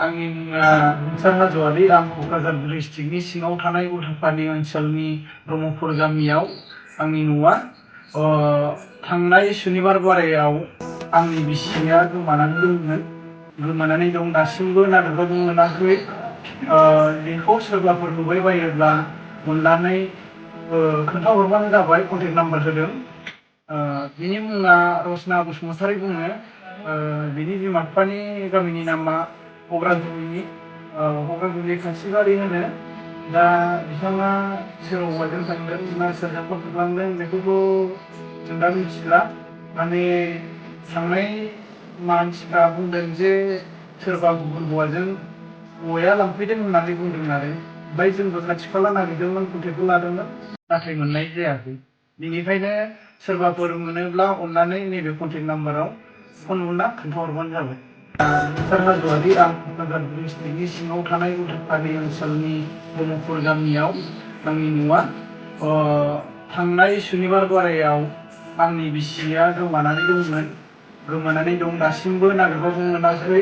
आंनि मुङा सार हाज'वारि। आं क'क्राझार डिस्ट्रिक्टनि सिङाव थानाय उल्थापानि ओनसोलनि ब्रह्मपुर गामियाव आंनि न'आ। थांनाय सुनिबार बारायाव आंनि बिसिया गोमानानै दं दासिमबो नागिरबाबो मोनाखै। बेखौ सोरबाफोर नुबाय बायोब्ला अननानै खोन्थाहरबानो जाबाय। कन्टेक्ट नाम्बार होदों। बिनि मुङा रसना बसुमतारी बुङो। बिनि बिमा बिफानि गामिनि नामा क'क्राझारनि खासिबारि होनो। दा बिथाङा सोर हौवाजों थांदों ना सोरजोंबा खारलांदों बेखौथ' जों दा मिथिला। माने थांनाय मानसिफ्रा बुंदों जे सोरबा गुबुन हौवाया लांफैदों होननानै बुंदों आरो। ओमफ्राय जोंबो खाथि खाला नागिरदोंमोन, कन्टेक्टबो लादोंमोन, नाथाय मोननाय जायाखै। बिनिखायनो सोरबाफोर मोनोब्ला अननानै नैबे कन्टेक्ट नाम्बाराव फन हरना खोन्थाहरबानो जाबाय। सार हाज'वारि। आं क'क्राझार डिस्ट्रिक्टनि सिङाव थानाय उल्थापानि ओनसोलनि ब्रह्मपुर गामियाव आंनि न'आ। थांनाय सुनिबार बारायाव आंनि बिसिया गोमानानै दं दासिमबो नागिरबाबो मोनाखै।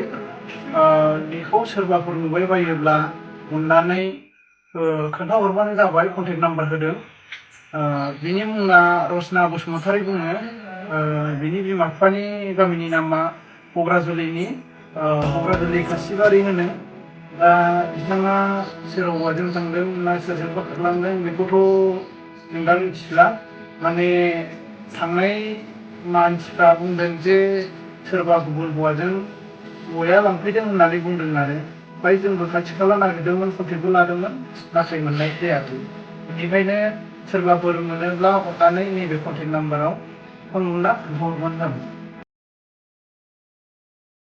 बेखौ सोरबाफोर नुबाय बायोब्ला अननानै खोन्थाहरबानो जाबाय। कन्टेक्ट नाम्बार होदों। बिनि मुङा रसना बसुमतारी बुङो। बिनि बिमा बिफानि गामिनि नामा क'क्राझारनि खासिबारि होनो। दा बिथाङा सोर हौवाजों थांदों ना सोरजोंबा खारलांदों बेखौथ' जों दा मिथिला। माने थांनाय मानसिफ्रा बुंदों जे सोरबा गुबुन हौवाया लांफैदों होननानै बुंदों आरो। ओमफ्राय जोंबो खाथि खाला नागिरदोंमोन, कन्टेक्टबो लादोंमोन, नाथाय मोननाय जायाखै। बेनिखायनो सोरबाफोर मोनोब्ला अननानै नैबे कन्टेक्ट नाम्बाराव फन हरना खोन्थाहरबानो जाबाय।